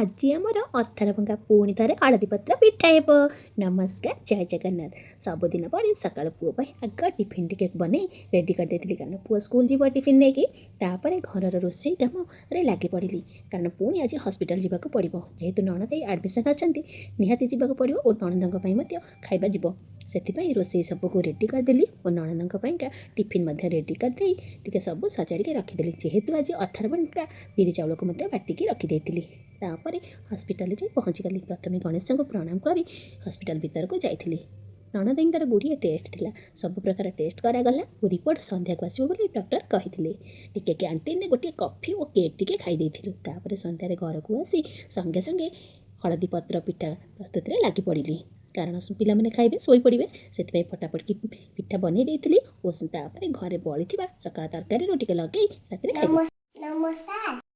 ଆଜି ଆମର ଅଥରଭଙ୍ଗା ପୁଣି ଥରେ ହଳଦୀ ପତ୍ର ପିଠା ହେବ। ନମସ୍କାର, ଜୟ ଜଗନ୍ନାଥ। ସବୁଦିନ ପରି ସକାଳୁ ପୁଅ ପାଇଁ ଆଗ ଟିଫିନ୍ ଟିକେ ବନେଇ ରେଡ଼ି କରିଦେଇଥିଲି, କାରଣ ପୁଅ ସ୍କୁଲ ଯିବ ଟିଫିନ୍ ନେଇକି। ତାପରେ ଘରର ରୋଷେଇ କାମରେ ଲାଗି ପଡ଼ିଲି, କାରଣ ପୁଣି ଆଜି ହସ୍ପିଟାଲ ଯିବାକୁ ପଡ଼ିବ। ଯେହେତୁ ନଣଦେଇ ଆଡ଼ମିସନ୍ ଅଛନ୍ତି, ନିହାତି ଯିବାକୁ ପଡ଼ିବ ଓ ନଣନ୍ଦଙ୍କ ପାଇଁ ମଧ୍ୟ ଖାଇବା ଯିବ। ସେଥିପାଇଁ ରୋଷେଇ ସବୁକୁ ରେଡ଼ି କରିଦେଲି ଓ ନଣନ୍ଦଙ୍କ ପାଇଁକା ଟିଫିନ୍ ମଧ୍ୟ ରେଡ଼ି କରିଦେଇ ଟିକେ ସବୁ ସଜାଡ଼ିକି ରଖିଦେଲି। ଯେହେତୁ ଆଜି ଅଥର୍ବଟା, ବିରି ଚାଉଳକୁ ମଧ୍ୟ ବାଟିକି ରଖିଦେଇଥିଲି। ତାପରେ ହସ୍ପିଟାଲରେ ଯାଇ ପହଞ୍ଚିଗଲି। ପ୍ରଥମେ ଗଣେଶଙ୍କୁ ପ୍ରଣାମ କରି ହସ୍ପିଟାଲ ଭିତରକୁ ଯାଇଥିଲି। ନଣଦେଇଙ୍କର ଗୁଡ଼ିଏ ଟେଷ୍ଟ ଥିଲା। ସବୁ ପ୍ରକାର ଟେଷ୍ଟ କରାଗଲା ଓ ରିପୋର୍ଟ ସନ୍ଧ୍ୟାକୁ ଆସିବ ବୋଲି ଡକ୍ଟର କହିଥିଲେ। ଟିକେ କ୍ୟାଣ୍ଟିନରେ ଗୋଟିଏ କଫି ଓ କେକ୍ ଟିକେ ଖାଇ ଦେଇଥିଲୁ। ତାପରେ ସନ୍ଧ୍ୟାରେ ଘରକୁ ଆସି ସଙ୍ଗେ ସଙ୍ଗେ ହଳଦୀ ପତ୍ର ପିଠା ପ୍ରସ୍ତୁତିରେ ଲାଗି ପଡ଼ିଲି, କାରଣ ପିଲାମାନେ ଖାଇବେ, ଶୋଇପଡ଼ିବେ। ସେଥିପାଇଁ ଫଟାଫଟ କି ପିଠା ବନେଇ ଦେଇଥିଲି ଓ ତାପରେ ଘରେ ବଳିଥିବା ସକାଳ ତରକାରୀରୁ ଟିକେ ଲଗେଇ ରାତିରେ ଖାଇବେ। ନମସ୍କାର।